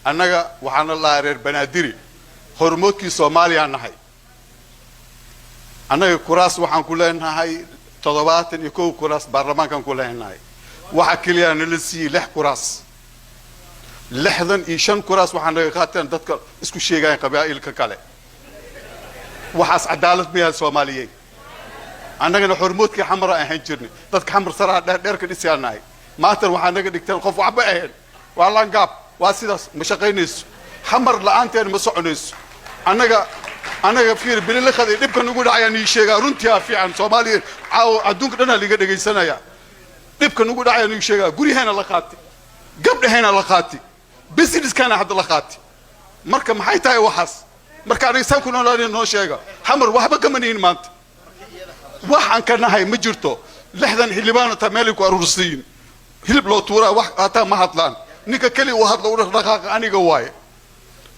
Annaga waxaana lahaa reer Banaadiri, hormoodkii Soomaaliya nahay. Annaga kuraas waxaan ku leenahay 71 kuraas baarlamaankan ku leenahay. Waxa keliya nala siiyey lix kuraas. 65 kuraas waxaa naga qaateen dadka isku sheegayan qabaa'ilka kale. Waxaas cadaalad ma yahay, Soomaaliyeed? Annagana hormoodkii Xamara ahaan jirnay, dadka Xamar saraa dheer dheerka dhisyaa nahay. Maantana waxaa naga dhigteen qof waxba ahayn, waa langaab, waa sidaas. Ma shaqaynayso Xamar la-aanteena, ma soconayso. Annaga fiir bililiqada iyo dhibka nagu dhacayaan ii sheegaa. Runtii aa fiican, Soomaaliya caawa adduunka dhanaa liiga dhegaysanaya. Dhibka nagu dhacayaan ii sheegaa. Guryaheena la qaatay, gabdhaheena la qaatay, businesskana hadda la qaatay. Marka maxay tahay waxaas? Marka aniga saan ku noolaanay noo sheega. Xamar waxba kama nihin maanta, wax aan ka nahay ma jirto. 60 xildhibaan taa meelay ku aruursiyin, hilib loo tuuraa, wax hataa ma hadlaan. Ninka keli u hadla, u dhaqdhaqaaqa, aniga waaye.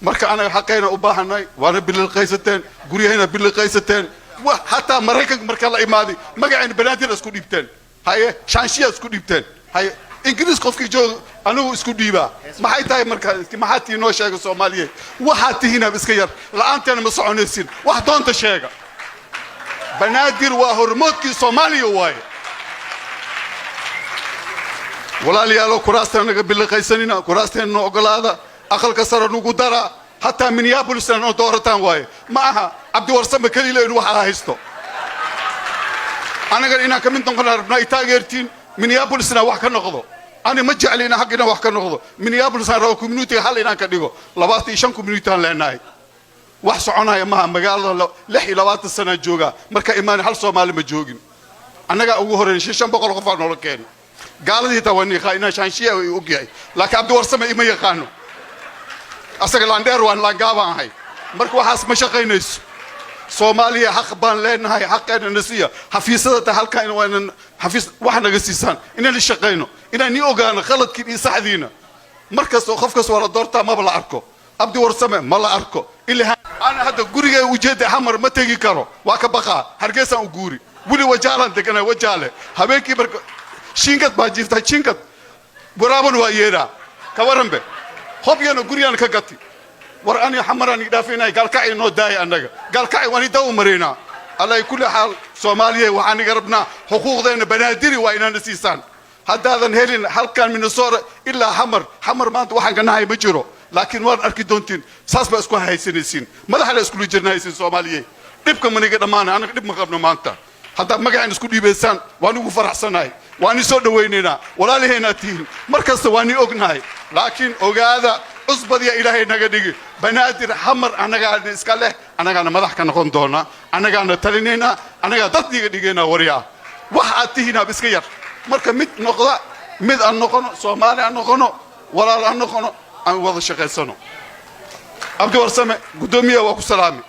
Marka anaga xaqayna u baahanay. Waana bililqaysateen, guryahayna bililqaysateen. Wa hataa Maraykanka marka la imaaday, magacayna Banaadir isku dhiibteen, haye, shaanshiya isku dhiibteen, haye. Ingiriis qofkii jooga anigu isku dhiibaa. Maxay tahay marka? Maxaa tii noo sheega, Soomaaliyeed? Waxaad tihiinaab iska yar, la-aanteena ma soconaysin. Wax doonta sheega. Banaadir waa hormoodkii Soomaaliya waaye. Walaalayaalo, kuraastaan naga biliqaysanina, kuraasteena noo ogolaada, aqalka sare nagu dara, hataa Minneapolisna noo doorataan waaye. Ma aha Cabdiwarsame keliile inuu waxa haysto. Annagan inaan ka mid noqona rabnaa, i taageertiin, Minneapolisna wax ka noqdo. Ani ma jecli inaan xag inaan wax ka noqdo. Minneapolis aan rabo communityga hal inaan ka dhigo. 25 community aan leenahay, wax soconaya maha. Magaalada 26 sanaa joogaa, marka imaan hal Soomaali ma joogin. Annagaa ugu horreyn, 500 qof aa noola keenay. Gaaladii taa waa niiqaa inaan shaanshiya ay og yahay, laakiin Cabdiwarsame ima yaqaano. Asaga laandheer, waan laangaabaan ahay. Marka waxaas ma shaqaynayso. Soomaaliya, xaq baan leenahay, xaqeena na siiya. Xafiisyada ta halkan waa inan xafiis wax naga siisaan, inaan shaqayno, inaan nii ogaano khaladkiin iyo saxdiina. Markastoo qof kasta waa la doortaa, maba la arko Abdi Warsame, ma la arko. Ilaa ana hadda gurigay ujeeda Xamar ma tegi karo, waa ka baqaa. Hargeysaan u guuri, weli Wajaalaan deganaa. Wajaale habeenkii marka shiinkad baa jiiftaa, jiinkad waraaban waa yeedhaa. Ka waranbe hobyana guryaan ka gati. War ani Xamaraan i dhaafinay, Gaalkacay noo daaya. Annaga Gaalkacay waan idaw maraynaa. Alaa kulli xaal, Soomaaliya, waxaan iga rabnaa xuquuqdeena Banaadiri waa inaana siisaan. Haddaadan helin halkan Minnesota ilaa Xamar, Xamar maanta waxaan ka nahay ma jiro, laakiin waan arki doontiin. Saas baa isku haysanaysiin, madaxa la iskula jirnahaysiin. Soomaaliye, dhibka maniga dhammaanay. Annaga dhib ma qabno maanta. Haddaad magaceen isku dhiibaysaan, waan ugu faraxsanahay, waan soo dhawaynaynaa. Walaalaheenaad tihiin, mar kasta waan i ognahay, laakiin ogaada, cusbadiya Ilaahay naga dhigi. Banaadir Xamar annagaana iska leh, annagaana madax ka noqon doona, annagaana talinaynaa, annagaa dad iga dhigaynaa. Waryaa, wax aad tihiinaab iska yar. Marka mid noqda, mid aan noqono, Soomaali aan noqono, walaal aan noqono, aan wada shaqaysano. Cabdi Warsame, guddoomiyaha, waa ku salaami.